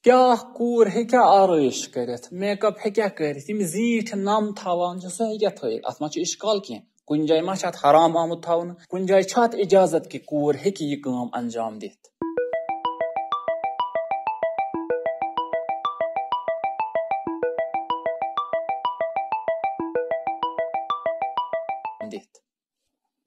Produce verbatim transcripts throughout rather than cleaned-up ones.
کیٛاہ کوٗر ہیٚکیٛاہ آرٲیِش کٔرِتھ، میک اپ ہیٚکیٛاہ کٔرِتھ؟ یِم زیٖٹھۍ نَم تھاوان چھِ، سُہ ہیٚکیٛاہ تھٲیِتھ؟ اَتھ ما چھُ اِشکال کینٛہہ؟ کُنہِ جایہِ ما چھِ اَتھ حرام آمُت تھاونہٕ؟ کُنہِ جایہِ چھا اَتھ اِجازت کہِ کوٗر ہیٚکہِ یہِ کٲم انجام دِتھ؟ دِتھ۔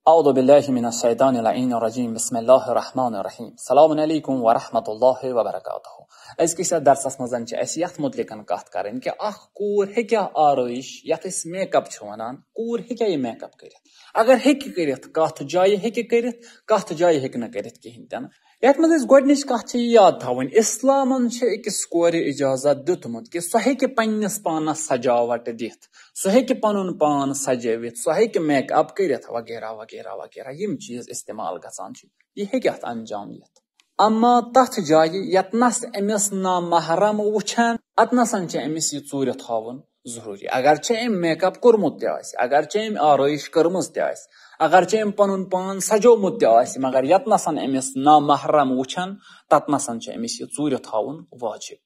اعوذ باللہ من الشیطان اللعین الرجیم۔ بسم اللہ الرحمن الرحیم۔ السلام علیکم ورحمۃ اللہ وبرکاتہ۔ أزکِس یَتھ درسَس منٛز چھِ اَسہِ یَتھ مُتعلِقَن کَتھ کَرٕنۍ کہِ اَکھ کوٗر ہیٚکیٛاہ آرٲیِش، یَتھ أسۍ میک اپ چھِ وَنان، کوٗر ہیٚکیٛاہ یہِ میک اپ کٔرِتھ؟ اگر ہیٚکہِ کٔرِتھ، کَتھ جایہِ ہیٚکہِ کٔرِتھ، کَتھ جایہِ ہیٚکہِ نہٕ کٔرِتھ کِہیٖنۍ تہِ نہٕ؟ یَتھ منٛز أسۍ گۄڈٕنِچ کَتھ چھِ یہِ یاد تھاوٕنۍ، اِسلامَن چھِ أکِس کورِ اِجازت دیُتمُت کہِ سۄ ہیٚکہِ پنٛنِس پانَس سجاوٹ دِتھ، سُہ ہیٚکہِ پنُن پان سجٲوِتھ، سُہ ہیٚکہِ میک اپ کٔرِتھ وغیرہ وغیرہ وغیرہ۔ یِم چیٖز استعمال گژھان چھِ، یہِ ہیٚکہِ اَتھ انجام یِتھ۔ اما تَتھ جایہِ یَتنَس أمِس نامحرم وٕچھن، اَتنَسَن چھِ أمِس یہِ ژوٗرِ تھاوُن ضروٗری۔ اگر چھِ أمۍ میک اپ کوٚرمُت تہِ آسہِ، اگر چھِ أمۍ آرٲیِش کٔرمٕژ تہِ آسہِ، اگر چھِ أمۍ پنُن پان سجومُت تہِ آسہِ، مگر یَتنَسَن أمِس نامحرم وٕچھن، تَتنَسَن چھِ أمِس یہِ ژوٗرِ تھاوُن واجب۔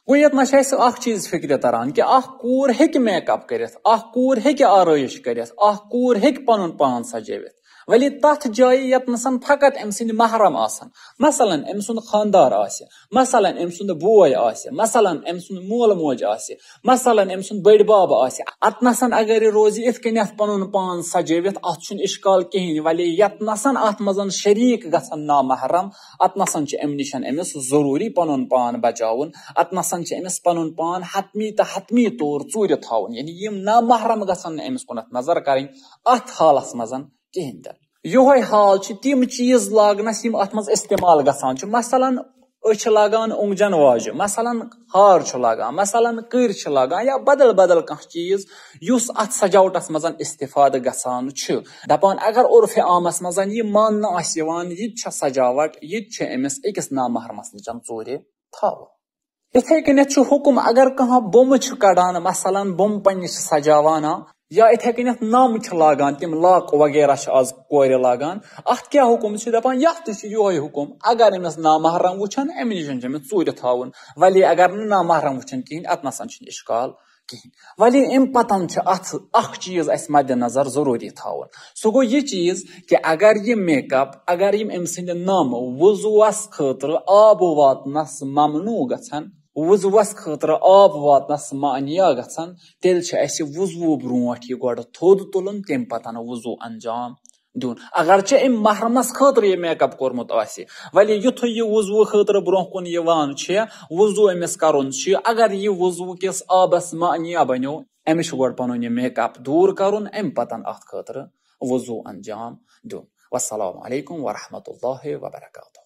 گوٚو، ییٚتہِ نہ چھِ اَسہِ اکھ چیٖز فِکرِ تران کہِ اکھ کوٗر ہیٚکہِ میک اپ کٔرِتھ، اکھ کوٗر ہیٚکہِ آرٲیِش کٔرِتھ، اکھ کوٗر ہیٚکہِ پنُن پان سجٲوِتھ، ولی تتھ جایہِ ییٚتہِ نَسَن فقط أمۍ سٕنٛدۍ محرم آسن۔ مثلاً، أمۍ سُنٛد خانٛدار آسہِ، مثلاً، أمۍ سُنٛد بوے آسہِ، مثلاً، أمۍ سُنٛد مول موج آسہِ، مثلاً، أمۍ سُنٛد بٔڑۍ بب آسہِ۔ اتہِ نَسَن اگر یہِ روزِ یِتھ کٔنٮ۪تھ پنُن پان سجٲوِتھ، اتھ چھُنہٕ اشکال کِہیٖنۍ، ولی ییٚتہِ نَسَن اتھ منٛز شریٖک گژھن نامحرم، اتہِ نَسَن چھُ امہِ نِش أمِس ضروٗری پنُن پان بچاوُن، اتہِ نَسَن چھُ أمِس پنُن پان حتمی تہٕ حتمی طور ژوٗرِ تھاوُن، یعنی یِم نامحرم گژھن نہٕ أمِس کُنتھ نظر کرٕنۍ اتھ حالس منٛز کِہیٖنۍ تہِ۔ یِہوٚے حال چھُ تِم چیٖز لاگنس یِم اتھ منٛز استعمال گژھان چھِ، مثلاً أسۍ چھِ لاگان اونٛگجن واجہِ، مثلاً ہار چھُ لاگان، مثلاً کٔرۍ چھِ لاگان یا بدل بدل کانٛہہ چیٖز یُس اتھ سجاوٹس منٛز استفادٕ گژھان چھُ۔ دپان اگر عرفِ عامس منٛز یہِ ماننہٕ آسہِ یِوان، یہِ تہِ چھےٚ سجاوٹ، یہِ تہِ چھِ أمِس أکِس نامحرمس نِش ژوٗرِ تھاوُن۔ یِتھے کٔنٮ۪تھ چھُ حُکُم، اگر کانٛہہ بوٚمہٕ چھُ کڑان، مثلاً بوٚمہٕ پننِس چھِ سجاوان، یا یِتھے کٔنٮ۪تھ نَم چھِ لاگان، تِم لاکہٕ وغیرہ چھِ آز کورِ لاگان، اتھ کیٛاہ حُکُم چھُ؟ دپان یتھ تہِ چھُ یِہوٚے حُکُم، اگر أمِس نامحرم وٕچھن، امہِ نِش چھُ أمِس ژوٗرِ تھاوُن، ولی اگر نہٕ نامحرم وٕچھن کِہیٖنۍ، اتہِ نسَن چھُنہٕ اشکال کِہیٖنۍ۔ ولی امہِ پتن چھُ اتھ اکھ چیٖز اسہِ مدِ نظر ضروٗری تھاوُن، سُہ گوٚو یہِ چیٖز کہِ اگر یہِ میک اپ، اگر یِم أمۍ سٕنٛدِ نَم وضوٗوس خٲطرٕ آب واتنس ممنوع گژھن، وضوٗوس خٲطرٕ آب واتنس معنیہ گژھن، تیٚلہِ چھُ اسہِ وضوٗ برونٛٹھ یہِ گۄڈٕ تھوٚد تُلُن، تمہِ پتن وضوٗ انجام دیُن۔ اگرچہِ أمۍ محرمس خٲطرٕ یہِ میک اپ کوٚرمُت آسہِ، ولی یُتھُے یہِ وضوٗ خٲطرٕ برونٛہہ کُن یِوان چھِ، وضوٗ أمِس کرُن چھُ، اگر یہِ وضوٗ کِس آبس معنیہ بنیو، أمِس چھُ گۄڈٕ پنُن یہِ میک اپ دوٗر کرُن، امہِ پتن اتھ خٲطرٕ وضوٗ انجام دیُن۔ والسلام علیکم ورحمۃ اللہ وبرکاتہ۔